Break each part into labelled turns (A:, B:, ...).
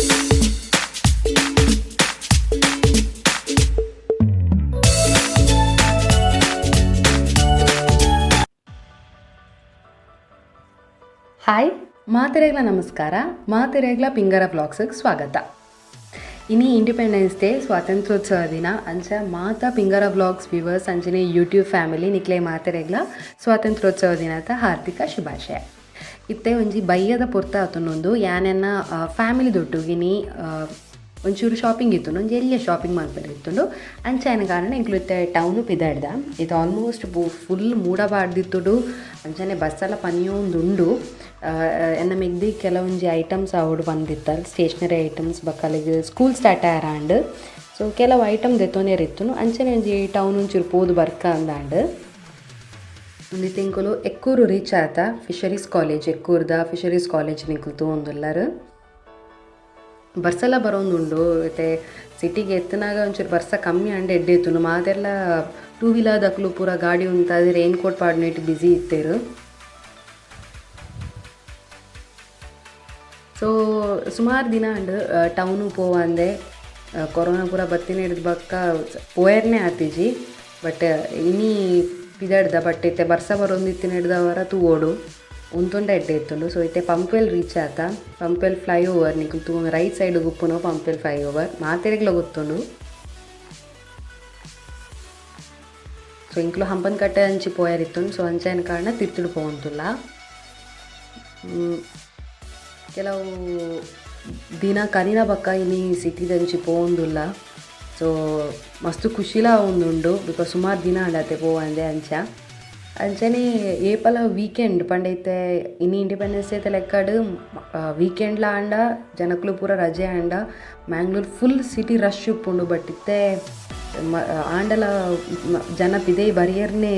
A: Hi ಮಾತೆರೆಗ್ಲ ನಮಸ್ಕಾರ. ಮಾತೆರೆಗ್ಲ ಪಿಂಗರ ವ್ಲಾಗ್ಸ್ಗೆ ಸ್ವಾಗತ. ಇನಿ ಇಂಡಿಪೆಂಡೆನ್ಸ್ ಡೇ, ಸ್ವಾತಂತ್ರ್ಯೋತ್ಸವ ದಿನ. ಅಂಚ ಮಾತ ಪಿಂಗರ ವ್ಲಾಗ್ಸ್ ವ್ಯೂವರ್ಸ್ ಅಂಚನೆ ಯೂಟ್ಯೂಬ್ ಫ್ಯಾಮಿಲಿ ನಿಕ್ಲೆ ಮಾತೆರೆಗ್ಲ ಸ್ವಾತಂತ್ರ್ಯೋತ್ಸವ ದಿನದ ಹಾರ್ದಿಕ ಶುಭಾಶಯ. ಇತ್ತೆ ಒಂಜಿ ಬಯ್ಯದ ಪೊರ್ತ ಆತುಂಡು. ಯಾನೆನ್ನ ಫ್ಯಾಮಿಲಿ ದೊಟ್ಟುಗಿನಿ ಒಂಚೂರು ಶಾಪಿಂಗ್ ಇತ್ತುಂಡು, ಒಂಜಿ ಎಲ್ಯ ಶಾಪಿಂಗ್ ಮಲ್ಪೆರೆ ಇತ್ತುಂಡು. ಅಂಚ ಆಯಿನ ಕಾರಣ ಎಂಕ್ಲು ಇತ್ತೆ ಟೌನು ಪಿದಡ್ದ. ಇತ್ತೆ ಆಲ್ಮೋಸ್ಟ್ ಫುಲ್ ಮೂಡ ಪಾಡ್ದಿತ್ತುಂಡು. ಅಂಚನೆ ಬಸ್ಸೆಲ್ಲ ಪನಿಯೊಂದುಂಡು. ಎನ್ನ ಮೆಗ್ದಿ ಕೆಲವೊಂಜಿ ಐಟಮ್ಸ್ ಆವೊಡು ಪಂದಿತ್ತಲ್, ಸ್ಟೇಷನರಿ ಐಟಮ್ಸ್. ಬೊಕ್ಕ ಸ್ಕೂಲ್ ಸ್ಟಾರ್ಟ್ ಆಯರಾಂಡ್. ಸೊ ಕೆಲವು ಐಟಮ್ ದೆತ್ತೊನೆರ್ ಇತ್ತುಂಡು. ಅಂಚನೆ ಒಂಜಿ ಟೌನ್ ಒಂಚೂರು ಪೋದು ಬರ್ಕ ಅಂದಾಂಡ್. ಉಂದಿತ್ತೆ ಎಂಕುಲು ಎಕ್ಕೂರು ರೀಚ್ ಆತ. ಫಿಶರೀಸ್ ಕಾಲೇಜ್, ಎಕ್ಕೂರ್ದ ಫಿಶರೀಸ್ ಕಾಲೇಜ್ ನಿಕುಲು ತೂವೊಂದುಲ್ಲರ್. ಬರ್ಸಲ ಬರೋಂದುಂಡು. ಇತ್ತೆ ಸಿಟಿಗೆ ಎತ್ತುನಾಗ ಒಂಚೂರು ಬರ್ಸ ಕಮ್ಮಿ ಆಂಡ ಎಡ್ಡೆ ಇತ್ತುಂಡು. ಮಾತೆರ್ಲ ಟೂ ವೀಲರ್ ದಕುಲು ಪೂರ ಗಾಡಿ ಉಂತಾದ್ ರೈನ್ ಕೋಟ್ ಪಾಡ್ನೆಟ್ ಬಿಸಿ ಇತ್ತೆರ್. ಸೊ ಸುಮಾರು ದಿನ ಆಂಡ್ ಟೌನು ಪೋವಂದೆ. ಕೊರೋನಾ ಪೂರ ಬತ್ತಿನ ಹಿಡ್ದು ಬೊಕ್ಕ ಪೋಯರ್ನೇ ಆತಿಜಿ. ಬಟ್ ಇನಿ ಪಿದಡ್ದ. ಬಟ್ ಇತ್ತೆ ಬರ್ಸ ಬರೊಂದಿತ್ತಿನ ಹಿಡ್ದವರ ತೂವೊಡು, ಉಂತುಂಡ ಎಡ್ಡೆ ಇತ್ತುಂಡು. ಸೊ ಇತ್ತೆ ಪಂಪ್ವೆಲ್ ರೀಚ್ ಆತ. ಪಂಪ್ವೆಲ್ ಫ್ಲೈ ಓವರ್ ನಿಕುಲು ತೂ, ರೈಟ್ ಸೈಡ್ ಉಪ್ಪುನು ಪಂಪ್ವೆಲ್ ಫ್ಲೈ ಓವರ್ ಮಾತೆರೆಗ್ಲ ಗೊತ್ತುಂಡು. ಸೊ ಎಂಕ್ಲು ಹಂಪನಕಟ್ಟೆ ಅಂಚಿ ಪೋಯರ್ ಇತ್ತುಂಡು. ಸೊ ಅಂಚಾಯಿನ ಕಾರಣ ತಿರ್ತುಡು ಪೋವೊಂದುಲ್ಲ. ಕೆಲವು ದಿನ ಕರಿನ ಬೊಕ್ಕ ಇನಿ ಸಿಟಿದಂಚಿ ಪೋವೊಂದುಲ್ಲ. ಸೊ ಮಸ್ತ್ ಖುಷಿಲಾ ಆವೊಂದುಂಡು, ಬಿಕಾಸ್ ಸುಮಾರು ದಿನ ಆಂಡತೆ ಪೋವಂದೆ. ಅಂಚ ಅಂಚನೆ ಏಪಲ ವೀಕೆಂಡ್ ಪಂಡ ಇತ್ತೆ ಇನಿ ಇಂಡಿಪೆಂಡೆನ್ಸ್ ಡೇತ ಲೆಕ್ಕಡ್ ವೀಕೆಂಡ್ಲ ಆಂಡ, ಜನಕುಲು ಪೂರ ರಜೆ ಆಂಡ ಮ್ಯಾಂಗ್ಳೂರ್ ಫುಲ್ ಸಿಟಿ ರಶ್ ಉಪ್ಪುಂಡು. ಬಟ್ ಇತ್ತೆ ಆಂಡಲ ಜನ ಪಿದಯಿ ಬರಿಯರ್ನೆ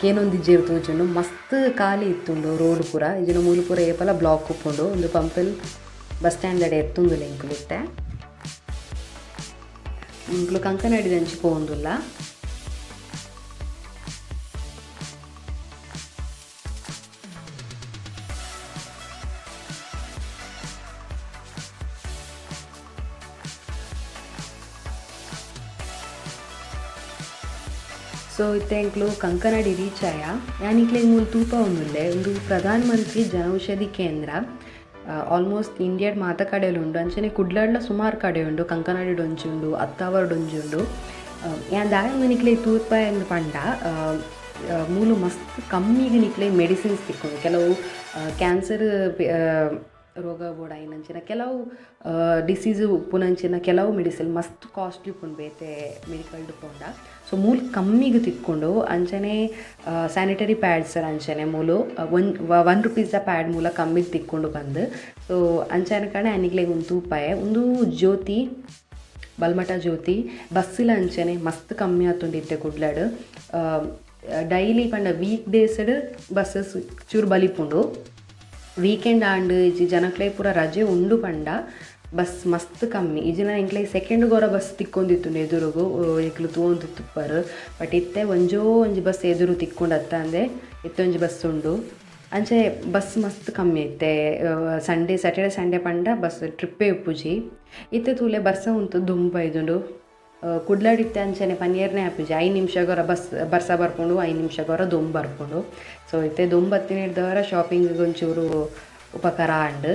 A: ಕೇನೊಂದಿಜ್ಜೆರ್ ತೋಜುಂಡು. ಮಸ್ತ್ ಖಾಲಿ ಇತ್ತುಂಡು ರೋಡ್ ಪೂರ. ಇಜ್ಜಿಂಡ ಮೂಲು ಪೂರ ಏಪಲ ಬ್ಲಾಕ್ ಉಪ್ಪುಂಡು. ಉಂದು ಪಂಪ್ವೆಲ್ ಬಸ್ ಸ್ಟ್ಯಾಂಡ್ ಅಡೆ ಎತ್ತೊಂದುಲ್ಲ ಎಂಕುಲು ಇತ್ತೆ. ಎಂಕುಲು ಕಂಕನಾಡಿದಂಚಿ ಪೋವೊಂದುಲ್ಲ. ಸೊ ಇತ್ತೆ ಎಂಕ್ಲು ಕಂಕನಾಡಿ ರೀಚ್ ಆಯ. ಯಾನ್ ಇಕ್ಲೆಗ್ ಮೂಲು ತೂಪ ಉಂದುಲ್ಲೆ. ಉಂದು ಪ್ರಧಾನ ಮಂತ್ರಿ ಜನೌಷಧಿ ಕೇಂದ್ರ. ಆಲ್ಮೋಸ್ಟ್ ಇಂಡಿಯಾಡ್ ಮಾತ ಕಡೆಲು ಉಂಡು. ಅಂಚನೆ ಕುಡ್ಲಡ್ಲ ಸುಮಾರು ಕಡೆ ಉಂಡು. ಕಂಕನಾಡಿಡ್ ಒಂಜಿ ಉಂಡು, ಅತ್ತಾವರಡ್ ಒಂಜಿ ಉಂಡು. ಯಾನ್ ದಾಯೆ ಉಂದು ನಿಕ್ಲೆಗ್ ತೂಪ ಅಂದ್ ಪಂಡ, ಮೂಲು ಮಸ್ತ್ ಕಮ್ಮಿಗ್ ನಿಕ್ಲೆಗ್ ಮೆಡಿಸಿನ್ಸ್ ತಿಕ್ಕುಂಡು. ಕೆಲವು ಕ್ಯಾನ್ಸರ್ ರೋಗ ಬೋಡಾಯಿನಂಚಿನ ಕೆಲವು ಡಿಸೀಸ್ ಉಪ್ಪುನಂಚಿನ ಕೆಲವು ಮೆಡಿಸಿನ್ ಮಸ್ತ್ ಕಾಸ್ಟ್ಲಿ ಉಪ್ಪುಂಡು ಬೇತೆ ಮೆಡಿಕಲ್ಡ್ ಪೋಂಡ. ಸೊ ಮೂಲು ಕಮ್ಮಿಗ್ ತಿಕ್ಕುಂಡು. ಅಂಚನೆ ಸ್ಯಾನಿಟರಿ ಪ್ಯಾಡ್ಸ್ ಅಂಚನೆ ಮೂಲು ಒನ್ ಒನ್ ರುಪೀಸ್ದ ಪ್ಯಾಡ್ ಮೂಲ ಕಮ್ಮಿಗ್ ತಿಕ್ಕುಂಡು ಪಂದ್. ಸೊ ಅಂಚಾಯಿನ ಕಾರಣ ಯಾನ್ ನಿಕ್ಲೆಗ್ ಉಂದು ತೂಪಾಯೆ. ಉಂದು ಜ್ಯೋತಿ, ಬಲ್ಮಠ ಜ್ಯೋತಿ. ಬಸ್ಸುಲ ಅಂಚನೆ ಮಸ್ತ್ ಕಮ್ಮಿ ಆತುಂಡು ಇತ್ತೆ ಕುಡ್ಲಡ್. ಡೈಲಿ ಪಂಡ ವೀಕ್ ಡೇಸ್ಡ್ ಬಸ್ಸಸ್ ಚೂರು ಬಲಿಪುಂಡು. ವೀಕೆಂಡ್ ಆಂಡ್ ಇಜ್ಜಿ ಜನಕ್ಲೆಗ್ ಪೂರ ರಜೆ ಉಂಡು ಪಂಡ ಬಸ್ ಮಸ್ತ್ ಕಮ್ಮಿ. ಇಜ್ಜಿಂಡ ಎಂಕ್ಲೆಗ್ ಸೆಕೆಂಡ್ ಗೊರ ಬಸ್ ತಿಕ್ಕೊಂದಿತ್ತುಂಡು ಎದುರುಗು, ಎಂಕ್ಲು ತೂವೊಂದು ಬಟ್ ಇತ್ತೆ ಒಂಜೋ ಒಂಜಿ ಬಸ್ ಎದುರು ತಿಕ್ಕುಂಡು ಅತ್ತಂದೆ ಇತ್ತೆ ಒಂಜಿ ಬಸ್ ಉಂಡು. ಅಂಚೆ ಬಸ್ ಮಸ್ತ್ ಕಮ್ಮಿ ಇತ್ತೆ. ಸಂಡೇ, ಸ್ಯಾಟರ್ಡೆ ಸಂಡೇ ಪಂಡ ಬಸ್ ಟ್ರಿಪ್ಪೇ ಉಪ್ಪುಜಿ. ಇತ್ತೆ ತೂಲೆ, ಬರ್ಸ ಉಂತು ದುಂಬು ಬೈದುಂಡು. ಕುಡ್ಲಡ್ ಇತ್ತೆ ಅಂಚನೆ ಪನಿಯರ್ನೇ ಆಪುಜಿ. 5 ನಿಮಿಷಗೊರ ಬಸ್ ಬರ್ಸ ಬರ್ಪುಂಡು, 5 ನಿಮಿಷಗೊರ ದೊಂಬು ಬರ್ಪುಂಡು. ಸೊ ಇತ್ತೆ ದೊಂಬು ಬತ್ತಿನೆಡ್ದವರ ಶಾಪಿಂಗ್ ಒಂಚೂರು ಉಪಕಾರ ಆಂಡ್.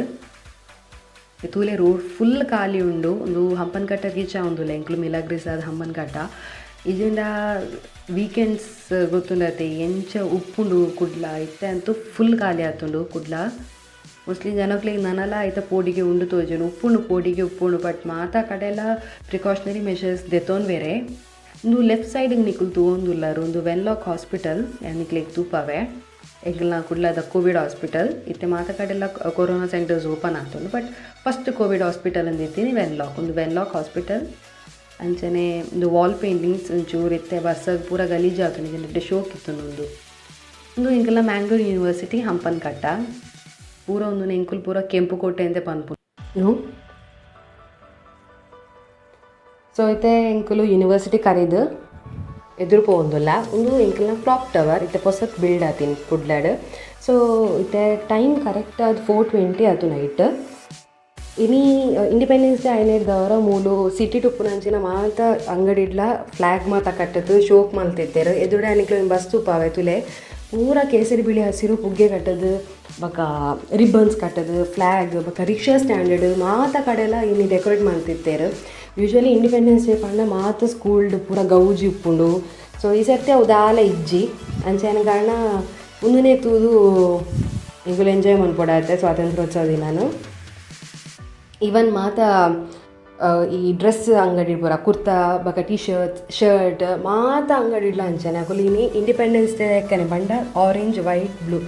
A: ತೂಲೆ, ರೋಡ್ ಫುಲ್ ಖಾಲಿ ಉಂಡು. ಉಂದು ಹಂಪನಕಟ್ಟೆ ರೀಚ್ ಆವೊಂದುಲ್ಲ ಎಂಕ್ಲು. ಮಿಲಾಗ್ರಿಸ್ ಆದ್ ಹಂಪನಕಟ್ಟ. ಇಜಿಂಡ ವೀಕೆಂಡ್ಸ್ ಗೊತ್ತುಂಡತೆ ಎಂಚ ಉಪ್ಪುಂಡು ಕುಡ್ಲ. ಇತ್ತೆ ಅಂತೂ ಫುಲ್ ಖಾಲಿ ಆತುಂಡು ಕುಡ್ಲ. ಮೋಸ್ಟ್ಲಿ ಜನಕ್ಲೆಗ್ ನನಲ ಐತ ಪೋಡಿಗೆ ಉಂಡು ತೋಜುಂಡು. ಉಪ್ಪುಂಡು, ಪೋಡಿಗೆ ಉಪ್ಪುಂಡು. ಬಟ್ ಮಾತ ಕಡೆಲ ಪ್ರಿಕಾಷನರಿ ಮೆಷರ್ಸ್ ದೆತೊನ್ವೆರೆ. ಉಂದು ಲೆಫ್ಟ್ ಸೈಡ್ ನಿಕುಲು ತೂವೊಂದುಲ್ಲರ್, ಉಂದು ವೆನ್ಲಾಕ್ ಹಾಸ್ಪಿಟಲ್. ನಿಕ್ಲೆಗ್ ತೂಪವೆ, ಎಂಕಲ್ನ ಕುಡ್ಲದ ಕೋವಿಡ್ ಹಾಸ್ಪಿಟಲ್. ಇತ್ತೆ ಮಾತ ಕಡೆಲ ಕೊರೋನಾ ಸೆಂಟರ್ಸ್ ಓಪನ್ ಆತುಂಡು. ಬಟ್ ಫಸ್ಟ್ ಕೋವಿಡ್ ಹಾಸ್ಪಿಟಲ್ ಅಂದಿತ್ತೀನಿ ವೆನ್ಲಾಕ್. ಉಂದು ವೆನ್ಲಾಕ್ ಹಾಸ್ಪಿಟಲ್. ಅಂಚನೆ ಉಂದು ವಾಲ್ ಪೇಂಟಿಂಗ್ಸ್ ಒಂಚೂರು ಇತ್ತೆ ಬರ್ಸಗ್ ಪೂರ ಗಲೀಜು ಆತುಂಡು. ಇಜ್ಜಿಂಡ ಶೋಕ್ ಇತ್ತುಂಡು. ಉಂದು ಉಂದು ಎಂಕಲ್ನ ಮ್ಯಾಂಗ್ಳೂರ್ ಯೂನಿವರ್ಸಿಟಿ, ಹಂಪನಕಟ್ಟ. ಪೂರ ಉಂದು ಎಂಕುಲು ಪೂರ ಕೆಂಪು ಕೋಟೆ ಅಂತೆ ಪನ್ಪುನು. ಸೊ ಇತ್ತೆ ಎಂಕುಲು ಯೂನಿವರ್ಸಿಟಿ ಕರಿದ್ ಎದುರು ಪೋವೊಂದುಲ್ಲ. ಉಂದು ಎಂಕಲ್ನ ಕ್ಲಾಕ್ ಟವರ್. ಇತ್ತೆ ಪೊಸತ್ ಬಿಲ್ಡ್ ಆತಿನಿ ಕುಡ್ಲಡ್. ಸೊ ಇತ್ತೆ ಟೈಮ್ ಕರೆಕ್ಟ್ ಆದ್ 4:20 ಆತು ನೈಟ್. ಇನಿ ಇಂಡಿಪೆಂಡೆನ್ಸ್ ಡೇ ಆಯಿನೆಡ್ದಾವರ ಮೂಲು ಸಿಟಿ ಉಪ್ಪುನಂಚಿನ ಮಾತ ಅಂಗಡಿಡ್ಲ ಫ್ಲಾಗ್ ಮಾತ ಕಟ್ಟುದು ಶೋಕ್ ಮಲ್ತಿತ್ತೆರ್ ಎದುರುಡೆ ನಿಕ್ಲೆ ಬಸ್ ತೂಪಾವೆ ತೂಲೆ ಪೂರ ಕೇಸರಿ ಬಿಳಿ ಹಸಿರು ಪುಗ್ಗೆ ಕಟ್ಟುದು ಬೊಕ ರಿಬ್ಬನ್ಸ್ ಕಟ್ಟುದು ಫ್ಲಾಗ್ ಬೊಕ ರಿಕ್ಷಾ ಸ್ಟ್ಯಾಂಡರ್ಡ್ ಮಾತ ಕಡೆಲ ಇನಿ ಡೆಕೋರೇಟ್ ಮಲ್ತಿತ್ತೆರ್. ಯೂಶುವಲಿ ಇಂಡಿಪೆಂಡೆನ್ಸ್ ಡೇ ಪಂಡ ಮಾತ ಸ್ಕೂಲ್ಡ್ ಪೂರ ಗೌಜಿ ಉಪ್ಪುಂಡು. ಸೊ ಈ ಸರ್ತಿ ಅವು ದಾಲ ಇಜ್ಜಿ ಅಂಚಾಯಿನ ಕಾರಣ ಉಂದುನೇ ತೂದು ಎಂಕುಲು ಎಂಜಾಯ್ ಮನ್ಪೊಡಾತೆ ಸ್ವಾತಂತ್ರ್ಯೋತ್ಸವ ದಿನನ್. ಈವನ್ ಮಾತ ಈ ಡ್ರೆಸ್ ಅಂಗಡಿ ಪೂರ ಕುರ್ತಾ ಬೊಕ ಟಿ ಶರ್ಟ್ ಶರ್ಟ್ ಮಾತ ಅಂಗಡಿಡ್ಲ ಅಂಚನೆ ಅಕುಲು ಇನಿ ಇಂಡಿಪೆಂಡೆನ್ಸ್ ಡೇ ಲೆಕ್ಕನೆ ಪಂಡ ಆರೆಂಜ್ ವೈಟ್ ಬ್ಲೂ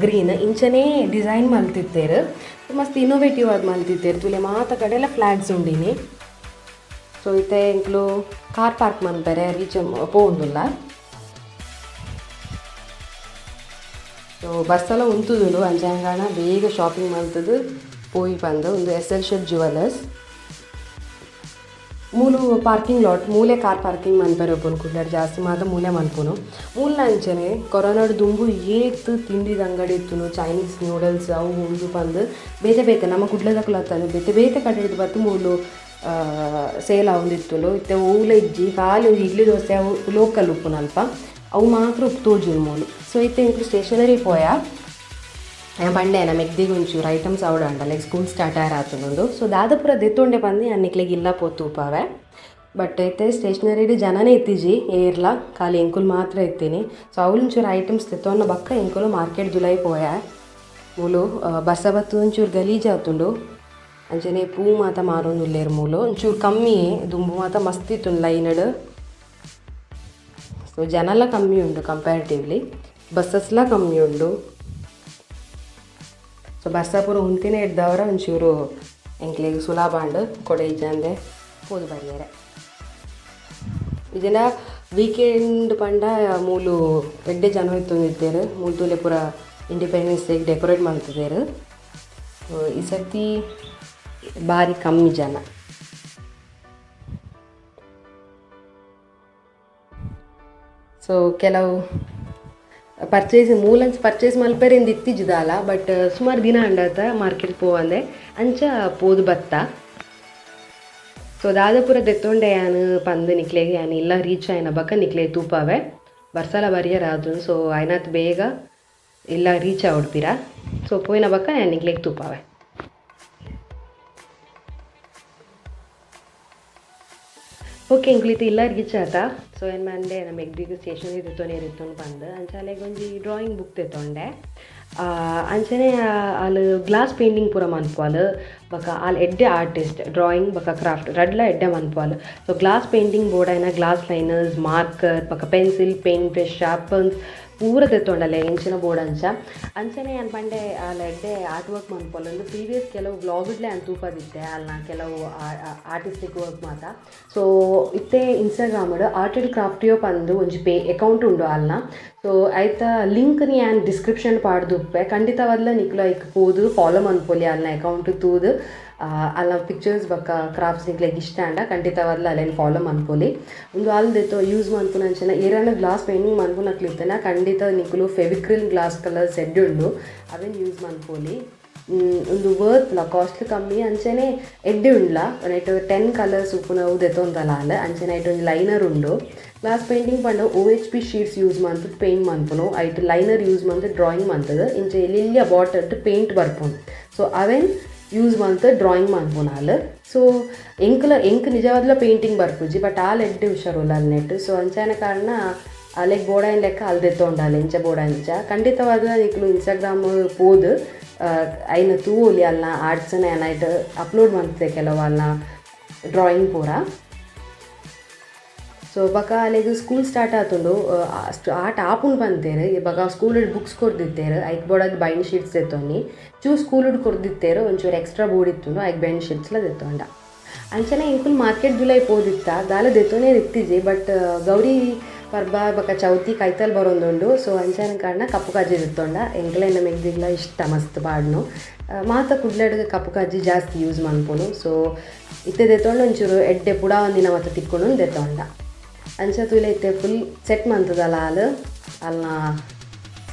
A: ಗ್ರೀನ್ ಇಂಚನೆ ಡಿಸೈನ್ ಮಲ್ತಿತ್ತೆರ್. ಮಸ್ತ್ ಇನ್ನೋವೇಟಿವ್ ಆದ್ ಮಲ್ತಿತ್ತೆರ್. ತೂಲೆ ಮಾತ ಕಡೆಲ ಫ್ಲಾಗ್ಸ್ ಉಂಡು ಇನಿ. ಸೊ ಇತ್ತೆ ಎಂಕುಲು ಕಾರ್ ಪಾರ್ಕ್ ಮನ್ಪೆರೆ ರೀಚ್ ಪೋವೊಂದುಲ್ಲ. ಸೊ ಬಸ್ಸೆಲ್ಲ ಉಂತುದುಂಡು ಅಂಚ ಬೇಗ ಶಾಪಿಂಗ್ ಮಲ್ತುದು ಪೋಯಿ ಪಂದ್. ಉಂದು ಎಸೆನ್ಷಿಯಲ್ ಜುವೆಲ್ಲರ್ಸ್. ಮೂಲು ಪಾರ್ಕಿಂಗ್ ಲಾಟ್ ಮೂಲೆ ಕಾರ್ ಪಾರ್ಕಿಂಗ್ ಮನ್ಪೆರೆ ಉಪ್ಪುನು ಕುಡ್ಲಡ್ ಜಾಸ್ತಿ ಮಾತ ಮೂಲೆ ಮನ್ಪುನು. ಮೂಲ ಅಂಚನೆ ಕೊರೋನಾಡ್ ದುಂಬು ಏತ್ ತಿಂಡಿದ ಅಂಗಡಿ ಇತ್ತುಂಡು, ಚೈನೀಸ್ ನೂಡಲ್ಸ್ ಅವು ಉಂದು ಪಂದ್ ಬೇತೆ ಬೇತೆ ನಮ್ಮ ಕುಡ್ಲದಕುಲು ಅತ್ತಂದೆ ಬೇತೆ ಬೇತೆ ಕಡೆಡ್ದ್ ಬತ್ತ್ ಮೂಲು ಸೇಲ್ ಆವೊಂದಿತ್ತುಂಡು. ಇತ್ತೆ ಓಲ ಇಜ್ಜಿ, ಖಾಲಿ ಒಂಜಿ ಇಡ್ಲಿ ದೋಸೆ ಅವು ಲೋಕಲ್ ಉಪ್ಪುನಲ್ಪ ಅವು ಮಾತ್ರ ಉಪ್ಪು ತೋಜುಂಡು ಮೂಲು. ಸೊ ಇತ್ತೆ ಎಂಕುಲು ಸ್ಟೇಷನರಿ ಪೋಯ. ಪಂಡೆ ಮೆಗ್ದಿಗ್ ಒಂಚೂರು ಐಟಮ್ಸ್ ಆವೊಡಾಂಡ ಲೈಕ್ ಸ್ಕೂಲ್ ಸ್ಟಾರ್ಟ್ ಆಯೆರೆ ಆತುಂಡು. ಸೊ ದಾದ ಪೂರ ದೆತ್ತೊಂಡೆ ಪಂದ್ ಯಾನ್ ನಿಕ್ಲೆಗ್ ಇಲ್ಲ ಪೋತು ತೂಪಾವೆ. ಬಟ್ ಇತ್ತೆ ಸ್ಟೇಷನರಿಡ್ ಜನನೇ ಇತ್ತಿಜಿ ಏರ್ಲ, ಖಾಲಿ ಎಂಕುಲು ಮಾತ್ರ ಇತ್ತೀನಿ. ಸೊ ಅವ್ಲು ಒಂಚೂರು ಐಟಮ್ಸ್ ದೆತ್ತೊನ್ನ ಬೊಕ್ಕ ಎಂಕುಲು ಮಾರ್ಕೆಟ್ ದುಲೈ ಪೋಯ. ಮೂಲು ಬಸ್ಸ ಬತ್ತ್ ಒಂಚೂರು ಗಲೀಜ್ ಆತುಂಡು. ಅಂಚನೆ ಪೂ ಮಾತ ಮಾರೊಂದುಲ್ಲೆರ್ ಮೂಲು ಒಂಚೂರು ಕಮ್ಮಿ, ದುಂಬು ಮಾತ ಮಸ್ತ್ ಇತ್ತುಂಡು ಲೈನ್ಡ್. ಸೊ ಜನಲ ಕಮ್ಮಿ ಉಂಡು ಕಂಪ್ಯಾರಿಟಿವ್ಲಿ, ಬಸ್ಸಸ್ಲ ಕಮ್ಮಿ ಉಂಡು. ಸೊ ಬಸ್ಸ ಪೂರ ಉಂತಿನ ಇಡ್ದವರ ಒಂಚೂರು ಎಂಕ್ಲೆಗ್ ಸುಲಭ ಆಂಡ್ ಕೊಡೆ ಇಜ್ಜಂದೆ ಪೋದು ಬರಿಯೆರೆ. ಇಜಿಂಡ ವೀಕೆಂಡ್ ಪಂಡ ಮೂಲು ಎಡ್ಡೆ ಜನ ಇತ್ತೊಂದಿತ್ತೆರ್. ಮೂಲು ತೂಲೆ ಪೂರ ಇಂಡಿಪೆಂಡೆನ್ಸ್ ಡೇ ಡೆಕೋರೇಟ್ ಮಲ್ತುದೆರ್. ಈ ಸರ್ತಿ ಬಾರಿ ಕಮ್ಮಿ ಜನ. ಸೊ ಕೆಲವು ಪರ್ಚೇಸ್ ಮೂಲಂಚ ಪರ್ಚೇಸ್ ಮಲ್ಪೆರೆಂದ್ ಇತ್ತಿಜ್ಜಿ ದಾಲ, ಬಟ್ ಸುಮಾರು ದಿನ ಆಂಡತ ಮಾರ್ಕೆಟ್ ಪೋವಂದೆ ಅಂಚ ಪೋದು ಬತ್ತ. ಸೊ ದಾದ ಪೂರ ದೆತ್ತೊಂಡೆ ಯಾನ್ ಪಂದ್ ನಿಕ್ಲೆಗ್ ಯಾನ್ ಇಲ್ಲ ರೀಚ್ ಆಯಿನ ಬೊಕ ನಿಕ್ಲೆಗ್ ತೂಪಾವೆ. ಬರ್ಸಲ ಬರಿಯೆರೆ ಆತುಂಡು. ಸೊ ಆಯ್ನಾತ್ ಬೇಗ ಇಲ್ಲ ರೀಚ್ ಆವೊಡು ಪಿರ. ಸೊ ಪೋಯಿನ ಬೊಕ ಯಾನ್ ನಿಕ್ಲೆಗ್ ತೂಪಾವೆ. ಓಕೆ ಎಂಕುಲು ಇತ್ತೆ ಇಲ್ಲ ರೀಚ್ ಆತ. ಸೊ ಏನ್ ಮಂಡೆ ನಮ್ಮ ಮೆಗ್ದಿಗ್ ಸ್ಟೇಷನರಿ ದೆತ್ತೊನೆರೆ ಇತ್ತುಂಡು ಪಂದ್ ಅಂಚ ಅಲೆಗ್ ಒಂಜಿ ಡ್ರಾಯಿಂಗ್ ಬುಕ್ ದೆತ್ತೊಂಡೆ. ಅಂಚನೆ ಆಲ್ ಗ್ಲಾಸ್ ಪೇಂಟಿಂಗ್ ಪೂರ ಮನ್ಪುವಲ್. ಬೊಕ ಆಲ್ ಎಡ್ಡೆ ಆರ್ಟಿಸ್ಟ್, ಡ್ರಾಯಿಂಗ್ ಬೊಕ ಕ್ರಾಫ್ಟ್ ರಡ್ಡ್ಲ ಎಡ್ಡೆ ಮನ್ಪುವಲ್. ಸೊ ಗ್ಲಾಸ್ ಪೇಂಟಿಂಗ್ ಬೋಡಾಯಿನ ಗ್ಲಾಸ್ ಲೈನರ್ಸ್, ಮಾರ್ಕರ್ ಬೊಕ ಪೆನ್ಸಿಲ್, ಪೇಂಟ್ ಬ್ರಷ್, ಶಾರ್ಪನ್ಸ್ ಪೂರ ದೆತ್ತೊಂಡಲೆ ಎಂಚಿನ ಬೋಡಂಚ. ಅಂಚನೆ ಯಾನ್ ಪಂಡೆ ಆಲ್ ಎಡ್ಡೆ ಆರ್ಟ್ ವರ್ಕ್ ಮನ್ಪುವಲ್ ಉಂದು ಪ್ರೀವಿಯಸ್ ಕೆಲವು ವ್ಲಾಗ್ಡ್ಲೆ ಯಾನ್ ತೂಪದಿತ್ತೆ ಆಲ್ನ ಕೆಲವು ಆರ್ಟಿಸ್ಟಿಕ್ ವರ್ಕ್ ಮಾತ. ಸೊ ಇತ್ತೆ ಇನ್ಸ್ಟಾಗ್ರಾಮ್ಡ್ ಆರ್ಟ್ ಆ್ಯಂಡ್ ಕ್ರಾಫ್ಟಿಯೋ ಪಂದ್ ಒಂಜಿ ಪೇ ಅಕೌಂಟ್ ಉಂಡು ಆಲ್ನ. ಸೊ ಐತ ಲಿಂಕ್ನ್ ಯಾನ್ ಡಿಸ್ಕ್ರಿಪ್ಷನ್ ಪಾಡ್ದುಪ್ಪೆ, ಖಂಡಿತವಾದ್ಲ ನಿಕುಲು ಐಕ್ ಪೋದು ಫಾಲೋ ಮನ್ಪೊಲಿ ಆಲ್ನ ಅಕೌಂಟ್ ತೂದು. ಆಲ್ನ ಪಿಕ್ಚರ್ಸ್ ಬೊಕ ಕ್ರಾಫ್ಟ್ಸ್ ನಿಕ್ಲೆಗ್ ಇಷ್ಟ ಆಂಡ ಖಂಡಿತವಾದ್ಲ ಅಲೆನ್ ಫಾಲೋ ಮನ್ಪೊಲಿ. ಉಂದು ಆಲ್ ದೆತ್ತೊ ಯೂಸ್ ಮನ್ಪುನಂಚಿನ ಏರಾನ ಗ್ಲಾಸ್ ಪೇಂಟಿಂಗ್ ಮನ್ಪುನಕ್ಲು ಇತ್ತ್ಂಡ ಖಂಡಿತ ನಿಕುಲು ಫೆವಿಕ್ರಿಲ್ ಗ್ಲಾಸ್ ಕಲರ್ಸ್ ಎಡ್ಡೆ ಉಂಡು ಅವೆನ್ ಯೂಸ್ ಮನ್ಪೊಲಿ. ಉಂದು ವರ್ತ್ಲ ಕಾಸ್ಟ್ಲಿ ಕಮ್ಮಿ ಅಂಚನೆ ಎಡ್ಡೆ ಉಂಡ್ಲ. ನೆಟ್ 10 ಕಲರ್ಸ್ ಉಪ್ಪುನವು ದೆತ್ತೊಂದಲ ಆಲ್. ಅಂಚನೆ ಐಟ್ ಒಂಜಿ ಲೈನರ್ ಉಂಡು. ಗ್ಲಾಸ್ ಪೇಂಟಿಂಗ್ ಪಂಡ O H P sheets use ಮಲ್ತುದು ಪೇಂಟ್ ಮನ್ಪುನು. ಐಟ್ ಲೈನರ್ ಯೂಸ್ ಮಲ್ತ್ ಡ್ರಾಯಿಂಗ್ ಮಲ್ತುದು ಇಂಚ ಎಲ್ಯ ಬಾಟಲ್ ಪೇಂಟ್ ಬರ್ಪುಂಡು. ಸೊ ಅವೆನ್ ಯೂಸ್ ಮಲ್ತ್ ಡ್ರಾಯಿಂಗ್ ಮನ್ಪುನು ಆಲ್. ಸೊ ಎಂಕುಲ ಎಂಕ್ ನಿಜವಾದ್ಲ ಪೇಂಟಿಂಗ್ ಬರ್ಪುಜಿ, ಬಟ್ ಆಲ್ ಎಡ್ಡೆ ಹುಷಾರುಲ್ಲ ನೆಟ್. ಸೊ ಅಂಚಾಯಿನ ಕಾರಣ ಅಲೆಗ್ ಬೋಡಾಯಿನ ಲೆಕ್ಕ ಆಲ್ ದೆತ್ತೊಂಡಾಲ್ ಎಂಚ ಬೋಡಾಂಚ. ಖಂಡಿತವಾದ್ ನಿಕುಲು ಇನ್ಸ್ಟಾಗ್ರಾಮ್ ಪೋದು ಐನ ತೂವೊಲಿ ಆಲ್ನ ಆರ್ಟ್ಸ್ ಯಾನ್ ಐಟ್ ಅಪ್ಲೋಡ್ ಮಲ್ತೆ ಕೆಲವು ಆಲ್ನ ಡ್ರಾಯಿಂಗ್ ಪೂರ. ಸೊ ಬೊಕ ಅಲೆಗ್ ಸ್ಕೂಲ್ ಸ್ಟಾರ್ಟ್ ಆತುಂಡು, ಆಟ ಆಪುಂಡು ಪಂತೆರ್. ಬೊಕ ಸ್ಕೂಲ್ ಬುಕ್ಸ್ ಕೊರ್ದಿತ್ತೆರ್, ಐಕ್ ಬೋಡಾದ್ ಬೈಂಡ್ ಶೀಟ್ಸ್ ದೆತ್ತೊನ್ನಿ. ಚೂರು ಸ್ಕೂಲ್ ಕೊರ್ದಿತ್ತೆರ್, ಒಂಚೂರು ಎಕ್ಸ್ಟ್ರಾ ಬೋಡಿತ್ತುಂಡು ಐಕ್ ಬೈಂಡ್ ಶೀಟ್ಸ್ಲ ದೆತ್ತೊಂಡ. ಅಂಚನೆ ಎಂಕುಲು ಮಾರ್ಕೆಟ್ ದುಲೈ ಪೋದಿತ್ತ, ದಾಲ ದೆತ್ತೊನೆರೆ ಇತ್ತಿಜಿ, ಬಟ್ ಗೌರಿ ಪರ್ಬ ಬೊಕ ಚೌತಿ ಕೈತಲ್ ಬರೊಂದುಂಡು. ಸೊ ಅಂಚಾಯಿನ ಕಾರಣ ಕಪ್ಪು ಕಾಜಿ ದೆತ್ತೊಂಡ. ಎಂಕ್ಲೆನ ಮೆಗ್ದಿಗ್ಲ ಇಷ್ಟ ಮಸ್ತ್ ಪಾಡ್ನು. ಮಾತ ಕುಡ್ಲಡ್ ಕಪ್ಪು ಕಾಜಿ ಜಾಸ್ತಿ ಯೂಸ್ ಮನ್ಪುನು. ಸೊ ಇತ್ತೆ ದೆತ್ತೊಂಡ ಒಂಚೂರು ಎಡ್ಡೆ ಪುಡಾವಂದಿನ ಮಾತ ತಿಕ್ಕೊಂಡು ದೆತ್ತೊಂಡ. ಅಂಚ ತೂಲೆ ಇತ್ತೆ ಫುಲ್ ಸೆಟ್ ಮಲ್ತದಲ್ಲ ಆಲ್ ಆಲ್ನ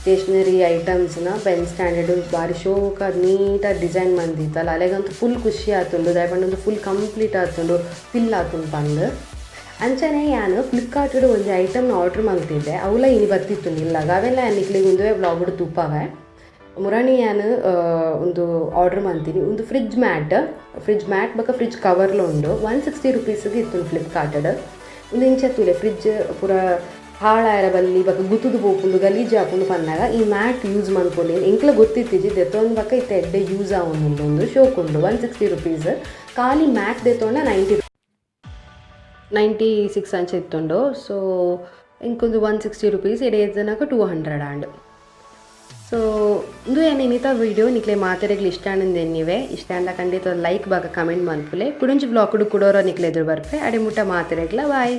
A: ಸ್ಟೇಷನರಿ ಐಟಮ್ಸ್ನ ಪೆನ್ ಸ್ಟ್ಯಾಂಡರ್ಡ್ ಬಾರಿ ಶೋಕಾದ್ ನೀಟಾದ್ ಡಿಸೈನ್ ಮಂದಿತ್ತಲ್ಲ. ಅಲೆಗಂತೂ ಫುಲ್ ಖುಷಿ ಆತುಂಡು, ದಾಯೆ ಪಂಡ ಉಂದು ಫುಲ್ ಕಂಪ್ಲೀಟ್ ಆತುಂಡು, ಫಿಲ್ ಆತುಂಡು ಪಂದ್. ಅಂಚನೆ ಯಾನ್ ಫ್ಲಿಪ್ಕಾರ್ಟ್ ಒಂಜಿ ಐಟಮ್ನ ಆರ್ಡರ್ ಮಲ್ತಿದ್ದೆ, ಅವುಲ ಇನಿ ಬತ್ತಿತ್ತುಂಡು ಇಲ್ಲಗ. ಅವೆಲ್ಲ ಯಾನ್ ನಿಕ್ಲೆಗ್ ಉಂದುವೇ ವ್ಲಾಗ್ಡ್ ತೂಪಾವೆ. ಮುರಾನಿ ಯಾನ್ ಉಂದು ಆರ್ಡರ್ ಮಂತಿನಿ. ಉಂದು ಫ್ರಿಜ್ ಮ್ಯಾಟ್, ಫ್ರಿಜ್ ಮ್ಯಾಟ್ ಬೊಕ ಫ್ರಿಜ್ ಕವರ್ಲ ಉಂಡು. 160 ರುಪೀಸ್ಗೆ ಇತ್ತುಂಡು ಫ್ಲಿಪ್ಕಾರ್ಟ್. ಉಂದು ಇಂಚ ತೂಲೆ, ಫ್ರಿಜ್ ಪೂರ ಹಾಳಾಯರ ಬಲ್ಲಿ ಬೊಕ ಗುತ್ತುದು ಪೋಪುಂಡು, ಗಲೀಜು ಆಪುಂಡು ಪನ್ನಗ ಈ ಮ್ಯಾಟ್ ಯೂಸ್ ಮನ್ಪೊಲಿ. ಎಂಕ್ಲ ಗೊತ್ತಿತ್ತಿಜಿ, ದೆತ್ತೊಂದು ಬೊಕ ಇತ್ತೆ ಎಡ್ಡೆ ಯೂಸ್ ಆವೊಂದುಂಡು. ಉಂದು ಶೋಕುಂಡು. 160 ರುಪೀಸ್. ಖಾಲಿ ಮ್ಯಾಟ್ ದೆತ್ತೊಂಡ 96 ಅಂಚ ಇತ್ತುಂಡು. ಸೊ ಎಂಕೊಂದು 160 ರುಪೀಸ್ ಇಡೆ ಎತ್ತನಕ 200 ಆಂಡ್. ಸೊ ಉಂದು ಯಾನ್ ಇನಿತ ವೀಡಿಯೋ. ನಿಕ್ಲೆ ಮಾತೆರೆಗ್ಲ ಇಷ್ಟ ಆಂಡ್ ಎನ್ನಿವೆ. ಇಷ್ಟ ಆಂಡ ಖಂಡಿತ ಲೈಕ್ ಬೊಕ ಕಮೆಂಟ್ ಮನ್ಪುಲೆ. ಕುಡೊಂಜಿ ವ್ಲಾಗ್ ಕುಡೋರ ನಿಕ್ಲೆ ಎದುರು ಬರ್ಪೆ. ಅಡೆ ಮುಟ್ಟ ಮಾತೆರೆಗ್ಲ ಬಾಯ್.